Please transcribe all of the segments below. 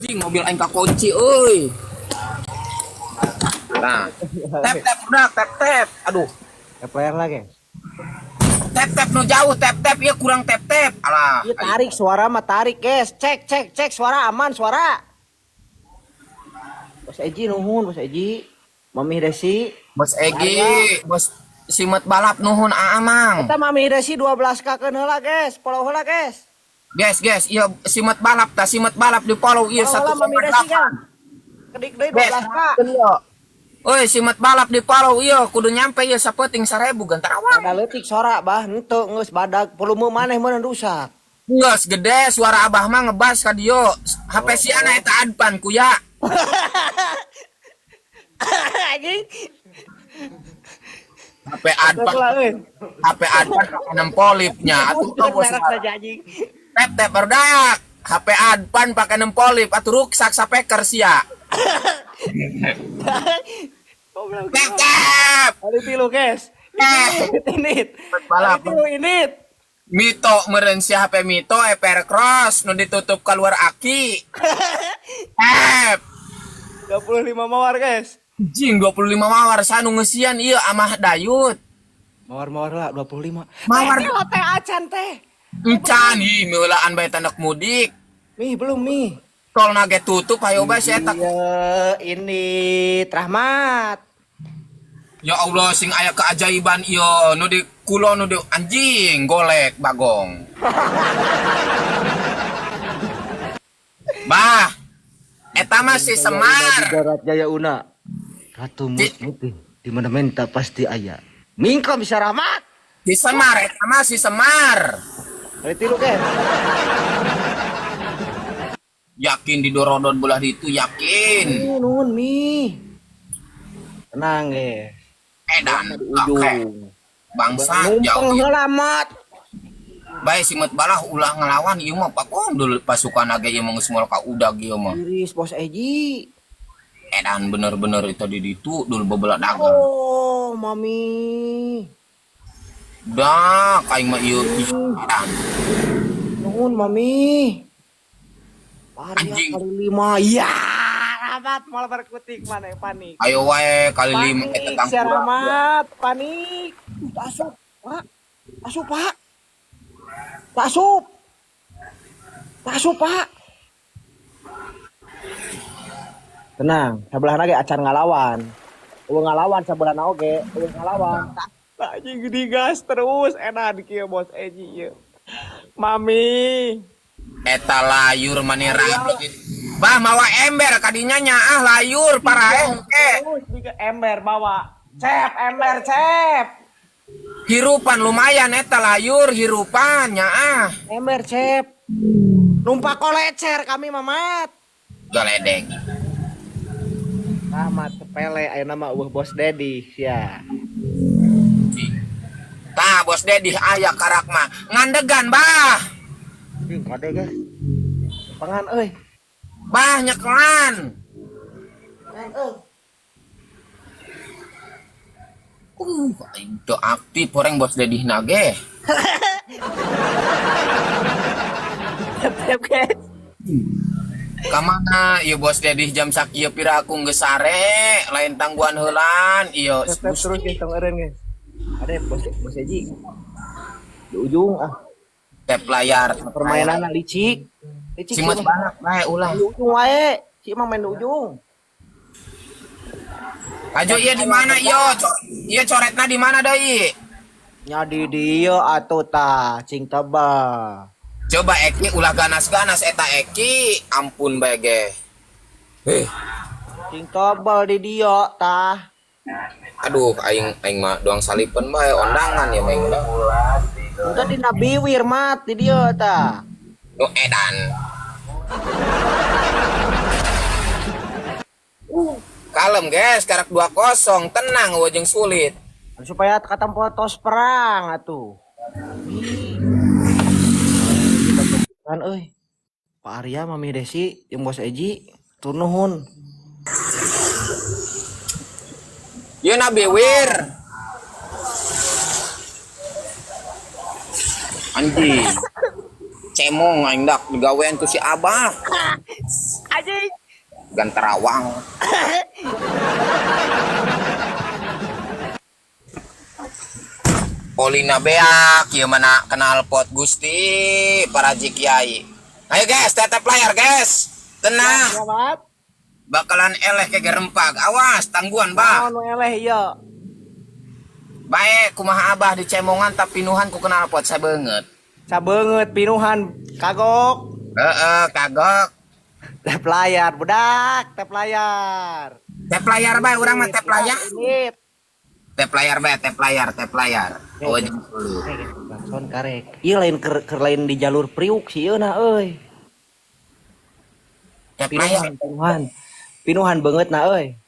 Anjing mobil aing kakunci euy. Nah, tap tap udah tap tap. Aduh, Tap layar lagi. Tap tap nu jauh, tap tap ieu kurang tap tap. Alah. Iya tarik suara mah tarik, guys. Cek cek cek suara aman suara. Bos Eji nuhun, Bos Eji. Mami Desi. Bos Egi, bos simet balap nuhun Aa Mang. Eta Mami Desi 12K keun heula, guys. Follow heula, guys. Guys, guys, iya simet balap tah, simet balap di follow ieu Follow heula Mami Desi kan. Kedik deui 12K. Oi, simet balap di follow ieu kudu nyampe ieu sapenting 1000 gantar awang. Ada leutik sora bah henteu geus badag volume maneh meureun rusak. Geus gede suara abah mah ngebas ka dieu. HP si ana eta Advan kuya. Anjing. HP Advan. HP Advan pakai 6 polipnya atuh Merek saja anjing. Tep tep barudak. HP Advan pakai 6 polip atuh ruksak sapeker sia. Tep tep. Kali tilu, guys. Init. Balap. Kali tilu init. Mito meureun si HP Mito EPR Cross nu ditutup keluar aki. Tep. 25 mawar, guys. Jing 25 mawar sanu ngeusian ieu amah dayut. Mawar-mawar lah 25. Mawar. Teh teh acan teh. Encan hi meulaan bae tandak mudik. Mi belum mi. Tol nage tutup ayo bae si eta. Iya, ini Rahmat. Ya Allah sing aya keajaiban ieu nu di kulon nu di anjing golek bagong. Bah. Eta mah si Semar. Di darat Jaya Una. Ratu Mutih di mana menta pasti aya. Mingko bisa Rahmat. Si Semar eta mah si Semar. Kali tilu, guys. Yakin di dorodon belah itu yakin. Nuhun mi. Tenang, guys. Edan. Di ujung. Oke. Bangsa Numpeng jauh. heula mat. Bae simet balah ulah ngelawan ieu mah pakong dulu pasukan age ieu mah geus moal ka udag ieu mah. Iris Bos Eji. Edan bener-bener itu di ditu dulu bebela dagang. Oh, mami. Dah, aing mah ieu edan. Nuhun mami. Arya Anjing. kali 5. Ya, Rahmat malah berkutik mana panik. Ayo wae kali 5 eta Panik, tang si Rahmat, panik. Asup, Pak. Asup, Pak. Asup. Asup, Pak. Tenang, sebelah lagi acan ngalawan. Eueuh ngalawan sebelah oge, eueuh ngalawan. Anjing digas terus enak kieu Bos Eji ieu. Mami. Eta layur mani rablek. Bah mawa ember kadinya nyaah layur paraeh engke. Terus diga ember bawa. Cep, ember cep. Hirupan lumayan eta layur hirupan nyaah. Ember cep. Numpak kolecer kami mamat. Galedek. Rahmat sepele ayeuna mah eueuh Bos Dedi sia. Tah Bos Dedi aya karak mah ngandegan bah. Ih, kade guys. Pangan euy. Bah nyekelan. Pangan euy. Aing teu aktif horeng Bos Dedi nage. Tep guys. Kamana ieu Bos Dedi jam sakieu pira aku geus sare, lain tangguhan heulan ieu. Tep terus guys tong eureun guys. Ada Bos Eji. Di ujung ah. Tep layar. Permainan licik. Licik Simet sih. balap bae ulah. Di ujung wae. Si emang main di ujung. Ajo ieu di mana ieu? Ieu coretna di mana deui? Nya di dieu atuh tah, cing tebal. Coba Eki ulah ganas-ganas eta Eki, ampun bae ge. Cing tebal di dieu tah. Aduh, aing aing mah doang salipen bae ondangan ya aing mah. Engke dina biwir mat di dieu tah. Nu edan. Kalem guys, karak 2-0, tenang jeung sulit. Supaya katempo tos perang atuh. Kan euy. Pak Arya, Mami Desi, jeung Bos Eji, tur nuhun. Ieu na biwir. Anjing. Cemong aing dak digawean ku si Abah. Anjing. Gantarawang. Polina beak, ieu mana kenal pot Gusti para kiai. Ayo guys, tetep layar guys. Tenang, Ya, Mat. bakalan eleh ke gerempag. Awas, tangguhan bah. Naon nu eleh ieu? Baik, kumaha abah di cemongan tapi pinuhan ku kenal pot sabeungeut. Sabeungeut pinuhan kagok. Heeh, kagok. Tap layar budak, tap layar. Tap layar bae urang mah tap layar. Ini. Tap layar bae, tap layar, tap layar. Oh, jeung dulu. Klakson karek. Ieu lain keur lain di jalur Priuk sih ieu na euy. Tap layar. Pinuhan, pinuhan. Pinuhan beungeut na euy.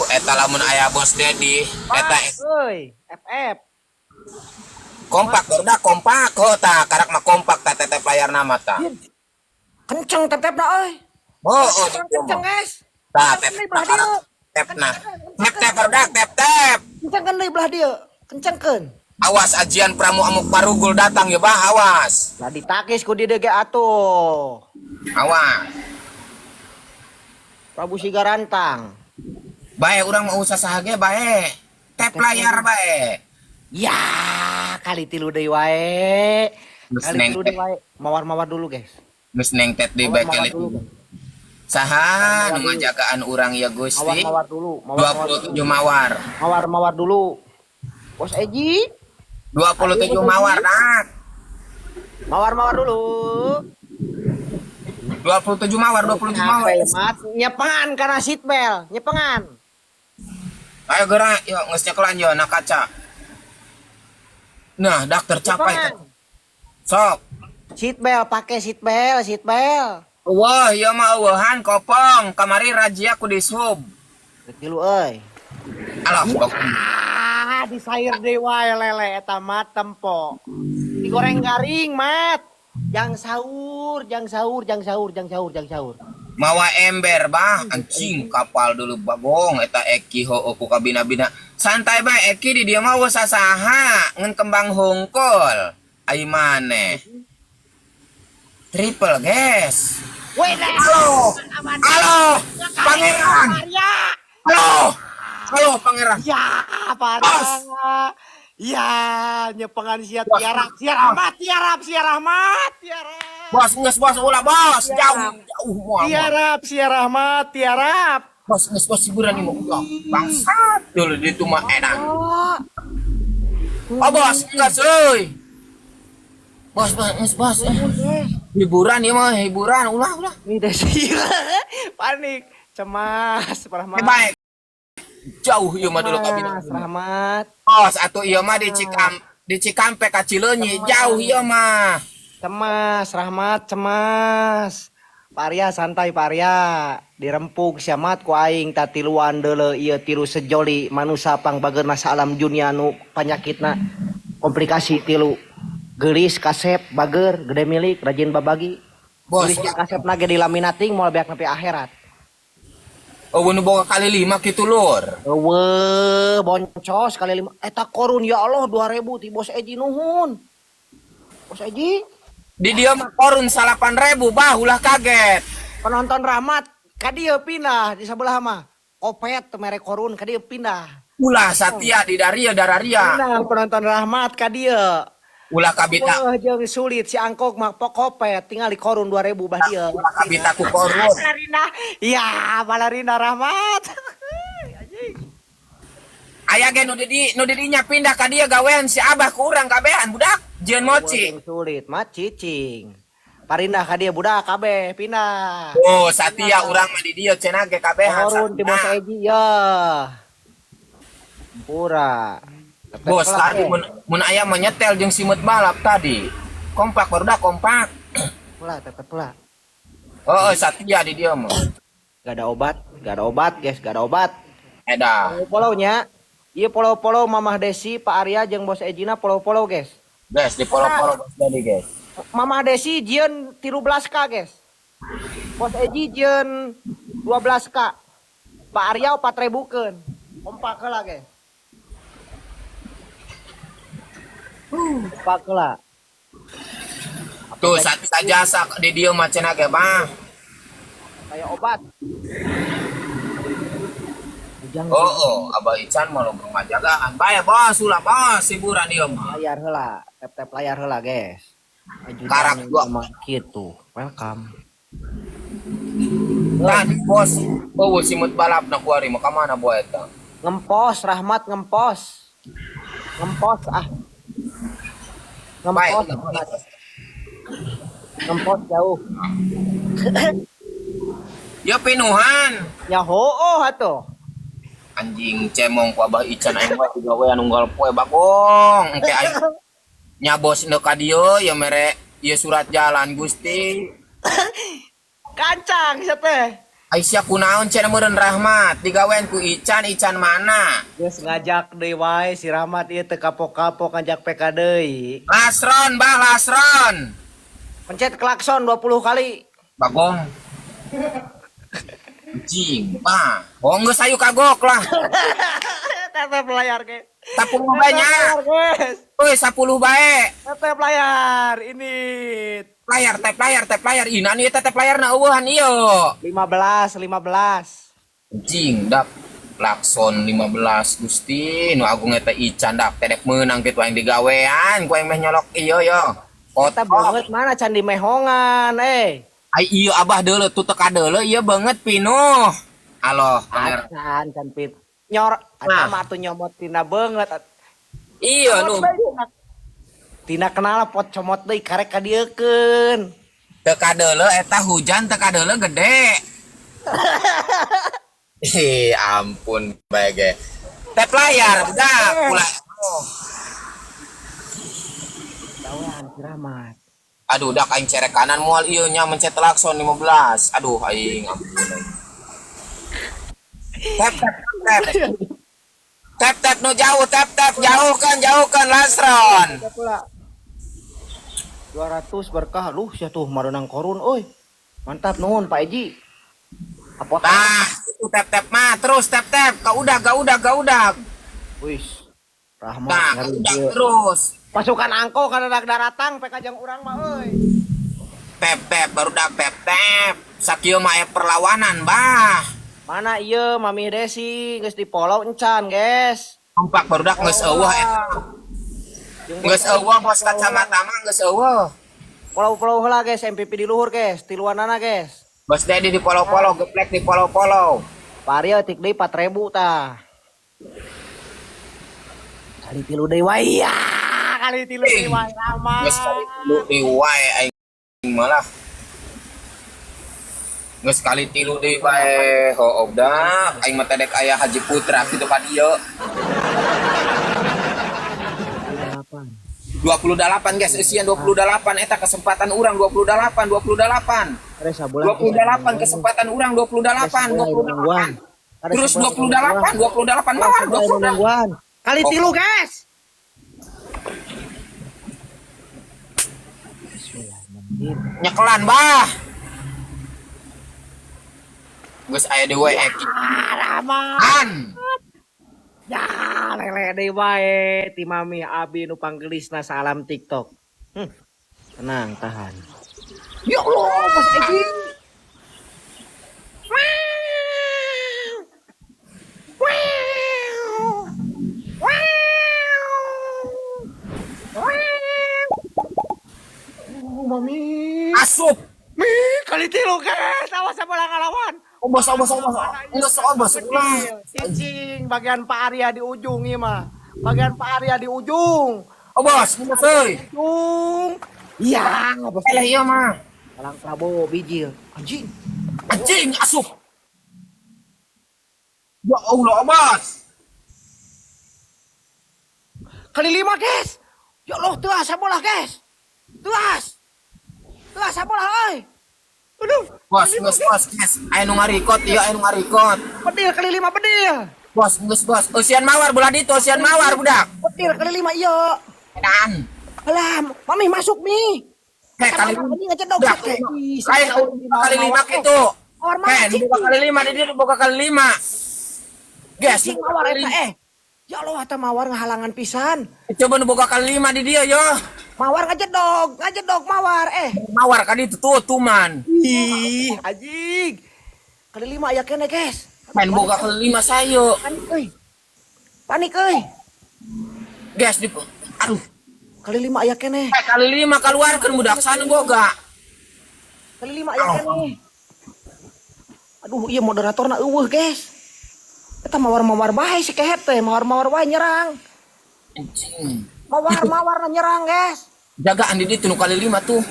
Eta lamun aya bos Dedi, eta Euy, FF. kompak barudak kompak. Oh, tah karak mah kompak tah tetep layar nama tah. Kenceng tep-tep na euy. Oh, Kenceng, guys. Tah Kenceng tep deui belah dieu. tep nah. Tep tep barudak tep tep. Kencengkeun deui belah dieu. Kencengkeun. Awas ajian Pramu Amuk Parugul datang ya bah, awas. Lah ditakis ku dieu ge atuh. Awas. Prabu Sigarantang. Bae urang mau usah saha ge bae. Tep layar bae. Ya, kali tilu deui wae. Geus Kali neng tilu deui wae. Mawar-mawar dulu, guys. Geus nengtet deui bae Mawar-mawar kali. dulu. Saha nu ngajagaan urang ya Gusti? Mawar-mawar dulu, mawar-mawar dulu. 27 mawar. Mawar-mawar dulu. Bos Eji, 27 mawar nak. mawar-mawar dulu. 27 mawar, 27 mawar. Capek, Mat. Nyepengan karena seat belt, nyepengan. Ayo gerak, yuk geus nyekelan yo na kaca. Nah, dak tercapai. Nyepengan. Sok. Seat belt, pakai seat belt, seat belt. Wah, ieu mah eueuhan kopong. Kamari razia ku dishub. Tilu euy. Alah, bok. Ah, disair deui wae lele eta mat tempo. Digoreng garing, Mat. Jang sahur, jang sahur, jang sahur, jang sahur, jang sahur. Mawa ember bah, anjing kapal dulu bagong eta Eki heueuh ku kabina-bina. Santai bae Eki di dieu mah eueuh sasaha ngan kembang hungkul. Ai maneh. Triple guys. Weh, Halo. Halo, pangeran. Ya, Halo. Halo pangeran. ya, Bos. parah. Ya, nyepengan sia Bos. tiarap, sia rahmat, tiarap, sia rahmat, tiarap. Bos, geus bos ulah bos. Jauh, jauh moal. Tiarap, sia rahmat, tiarap. Bos, geus bos hiburan ini mah ulah. Bangsat dulu di itu mah enak. Oh, Oh bos, geus euy. Bos, bos, geus bos. Hiburan ieu mah, hiburan ulah ulah. ini desi. Panik, cemas, rahmat. Eh, baik. Jauh ieu mah dulu kabina. Cemas, rahmat. Bos, atuh ieu mah di Cikam di Cikampek ka Cileunyi jauh ieu mah. Cemas, rahmat, cemas. Paria santai paria. Dirempug siamat ku aing tatiluan deuleu ieu tilu sejoli manusa pangbageurna saalam dunia nu panyakitna komplikasi tilu. Geulis kasep bager gede milik rajin babagi. Bos, Geulis jeung kasep ge dilaminating moal beak nepi akhirat. oh nu boga kali lima kitu lur. Eueuh, boncos kali lima. Eta korun ya Allah 2000 ti Bos Eji nuhun. Bos Eji, Di dieu mah korun 8.000 bah ulah kaget. Penonton rahmat ka dieu pindah di sebelah mah. Kopet teu mere korun ka dieu pindah. Ulah satia di daria dararia. Pindah penonton rahmat ka dieu. Ulah kabita, Wah, jeung sulit si angkok mah pokopet tinggal di korun 2000 bah dieu. ulah kabita ku korun. Balerina. Ya, balerina rahmat. Anjing. Aya ge nu di dinya pindah ka dieu gawean si Abah ku urang kabehan budak. Jieun moci. Jeung sulit mah cicing. Parindah ka dieu budak kabeh pindah. Oh, satia urang mah di dieu cenah ge kabehan. Korun ti Bos Eji ya. Pura. Bos tadi mun aya mah nyetel jeung simut balap tadi. Kompak barudak kompak. Pula, tetep pula. Oh, satia di dieu mah. Gak ada obat, gak ada obat, guys, gak ada obat. Eda. Polaunya, iya polau-polau Mamah Desi, Pak Arya jeung Bos Ejina polau-polau, guys. Guys, di polo-polo bos jadi, guys. Mamah Desi jieun 13K, guys. Bos Eji jieun 12K. Pak Arya 4000-keun. Kompak heula, guys. Kompak heula. Tuh, satia jasa di dieu mah cenah ge, Bang. Kayak obat. Ujang. Oh, Abah Ican mah lo ngajagaan. Bae bos, ulah bos, hiburan ieu mah. Layar heula, tap-tap layar heula, guys. Karak Ajudan dua. mah kitu. Welcome. Tadi bos, oh simut balap na kuari mah ka mana boy eta? Ngempos, Rahmat ngempos. Ngempos ah. Bae, Ngempos, Rahmat. Ngempos jauh. Ya pinuhan. Ya hooh atuh. Anjing cemong ku Abah Ican aing mah digawean unggal poe bagong. Engke aing nya bos nu ka dieu ya mere ieu surat jalan Gusti. Kancang sia teh. Aisyah kunaon cenah meureun Rahmat digawean ku Ican, Ican mana? Geus ngajak deui wae si Rahmat ieu teu kapok-kapok ngajak PK deui. Lasron, bah lasron. Pencet klakson 20 kali. Bagong. Anjing, bah. Oh geus ayu kagok lah. Tetep layar ge. 10 bae nya. Layar, guys. Euy 10 bae. Tetep layar ini. Layar tap layar tap layar. Ih, nani eta tap layarna eueuhan ieu. 15 15. Anjing, dak klakson 15 Gusti nu agung eta Ican dak tedek meunang kitu aing digawean ku aing meh nyolok ieu yo. Eta Kotok. banget mana candi mehongan eh. Ai ieu abah deuleu tu teu kadeuleu ieu beungeut pinuh. Aloh, pamer. Acan can pit. Nyor Nah. atuh mah atuh nyomot tina beungeut. Iya nu Tina kenal pot comot deui karek kadieukeun. teu kadeuleu eta hujan teu kadeuleu gede. Ih, ampun bae ge. Tap layar budak ulah. Oh. Gawean si Rahmat. Aduh, dak aing cerek kanan moal ieu nya mencet klakson 15. Aduh, aing ampun. Tap tap tap. Tap tap nu jauh, tap tap jauhkan jauhkan lasron. Ada pula. 200 berkah. Luh sia tuh marenang korun euy. Mantap nuhun Pak Eji. Apa Tah, itu tap tap mah terus tap tap. Kau udah, kau udah, kau udah. Wis. Rahmat Nah, ngeri udah ieu. terus. Pasukan angko kana dak daratang PK jang urang mah euy. Tap tap baru dak tap tap. Sakieu mah aya perlawanan, bah. Mana ieu Mami Desi geus di-follow encan, guys. Kompak baru dak geus eueuh eta. Jeung Geus eueuh bos kacamata mah geus eueuh. Follow-follow heula guys, MVP di luhur guys, tiluanana guys. Bos Dedi di polo-polo, geplek di polo-polo. Pario tik deui 4000 tah. Kali tilu deui wae. Ya, kali tilu deui wae Rahmat. Geus kali tilu deui wae aing malah. Geus kali tilu deui bae. Hooh dak, aing mah teh dek aya Haji Putra kitu ka dieu. 8. 28 guys, eusian 28 eta kesempatan urang 28 28. Ada sabulan 28 kesempatan urang 28 28. Terus 28 28 mawar 28. Kali Oh. tilu guys. Nyekelan bah. Geus aya deui we Eki. Rahmat. An. Ya, lele deui wae ti mami abi nu panggelisna salam TikTok. Tenang, tahan. Ya Allah, Bos Egi. Wow. Wow. Wow. Wow. Oh, mami. Asup. Mi, kali tilu guys. Awas sabola ngalawan. Obos obos obos. Geus obos ulah. Cicing bagian Pak Arya di ujung ieu mah. Bagian Pak Arya di ujung. Obos, geus euy. Ujung. Iya, bos. Eleh ieu mah. Alang Prabowo bijil. Anjing. Anjing asup. Ya Allah, obos. Kali lima, guys. Ya Allah, tuas sabolah, guys. Tuas. Tuas sabolah, euy. Aduh. Bos, geus bos, guys. Aya nu ngarikot ieu aya nu ngarikot. Bedil kali lima bedil. Bos, geus bos. Eusian mawar belah ditu, eusian mawar budak. Bedil kali lima iya. Edan. Alah, mami masuk mi. Heh, kali Ini ngecedok. Budak. Kain kali lima kitu. Mawar mana, Ken, cing? buka kali lima, di dieu buka kali lima. Guys, Cing mawar eta eh. Ya Allah, eta mawar ngahalangan pisan. Coba nu boga kali lima di dia yo. Mawar ngajedog, ngajedog mawar eh. Mawar kali itu tuh tuman. Ih, anjing. Kali lima aya keneh, guys. Main boga kali lima sayo. Panik euy. Panik euy. Guys, di aduh. Kali lima aya keneh. Eh, kali lima keluarkan budak sana boga. Kali lima aya keneh. Aduh, iya moderatorna euweuh, guys. Eta mawar-mawar bae si kehet teh, mawar-mawar bae nyerang. Anjing. Mawar-mawar nyerang, guys. Jagaan di ditu nu kali lima tuh.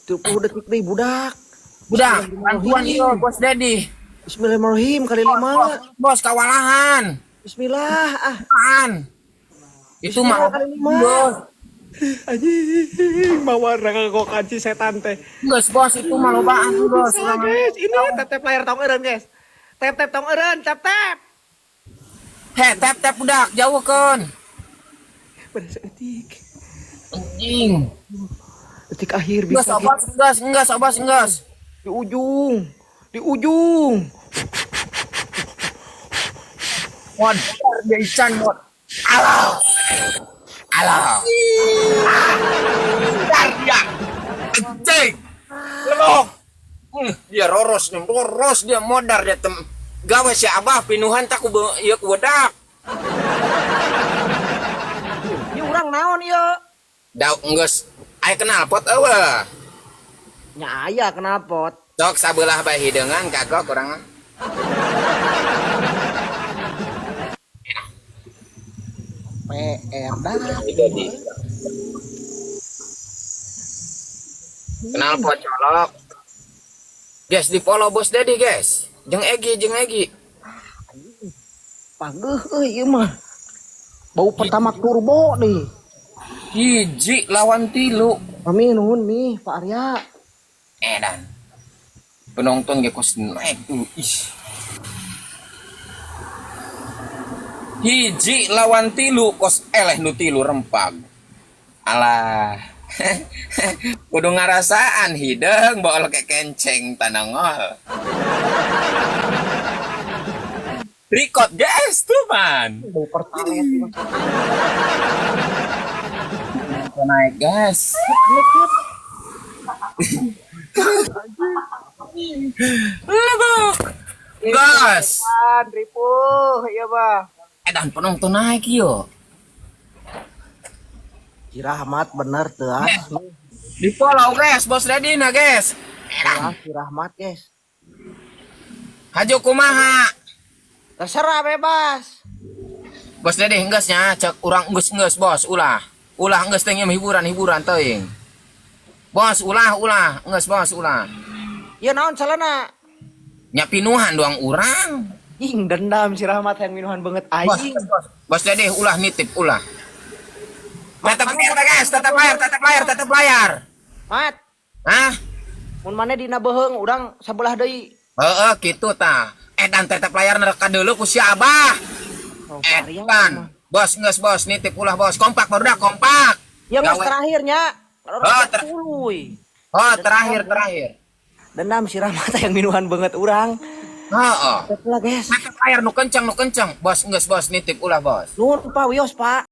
Duh, 30 detik deui, budak. Budak, bantuan ieu Bos Dedi. Bismillahirrahmanirrahim, kali lima. Bos, kawalahan. Bismillah, ah. Apaan? Itu mah Kali lima. Bos. Anjing, mawar ngagokan si setan teh. Geus bos, itu mah lobaan, bos. Bisa, guys. Ini tap tap layar tong eureun, guys. Tap tap tong eureun, tap tap. He, tap tap budak, jauh kan. Pada detik. Anjing. Detik akhir Geus, bisa bos, geus, geus, bos, geus. di ujung. Di ujung. Mod, dia ican mod. Alah. Alah. Dar dia. Anjing. Lemok. Dia roros nih, roros dia modar dia tem. Gawe si Abah pinuhan tak ku ieu ku bedak. Ieu urang naon ieu? Dau geus aya kenal pot eueuh. Nya aya knalpot. Sok sabelah bae hideungan kagok urang mah. PR dah. Kenal pot colok. Guys, di follow Bos Dedi, guys. Jeung Egi, jeung Egi. Pageuh euy ieu mah. Bau pertama turbo nih. 1 lawan 3. Amin nuhun nih Pak Arya. Edan. Penonton ge kos naik tuh. Ih. 1 lawan 3 kos eleh nu tilu rempag. Alah. Kudu ngarasaan hideung bawa ke kenceng tanangol. Record guys tuh man. Bau pertalite. Naik guys. Lebok. Gas. Ripuh, iya bah. Edan penonton naik yo. Ki Rahmat bener tuh ah. Di follow guys, Bos Dedi nah guys. Ah, Ki Rahmat guys. Hajo kumaha? Terserah bebas. Bos Dedi enggeus nya, cek urang enggeus-enggeus bos, ulah. Ulah enggeus teh hiburan-hiburan teuing. Bos, ulah ulah, enggeus bos ulah. Ieu naon salana? Nya pinuhan doang urang. Ing dendam si Rahmat yang minuhan banget Bos, aing. bos, bos Dedi ulah nitip ulah. Tetap layar guys, tetap layar, tetap layar, tetap layar. Mat, Hah? mun maneh dina beuheung urang sabelah deui. Heeh, kitu tah. Edan tetap layar neraka dulu ku si Abah. Oh, Pak Arya Edan. mah. Bos, geus bos, nitip ulah bos. Kompak barudak kompak. Ya geus Gawe. terakhirnya. Oh, Tuluy. Oh, terakhir terakhir. Dendam si Rahmat yang minuhan banget urang. Heeh. Lah guys. Tetap layar nu kenceng nu kenceng. Bos, geus bos, nitip ulah bos. Nuhun Pak Wios Pak.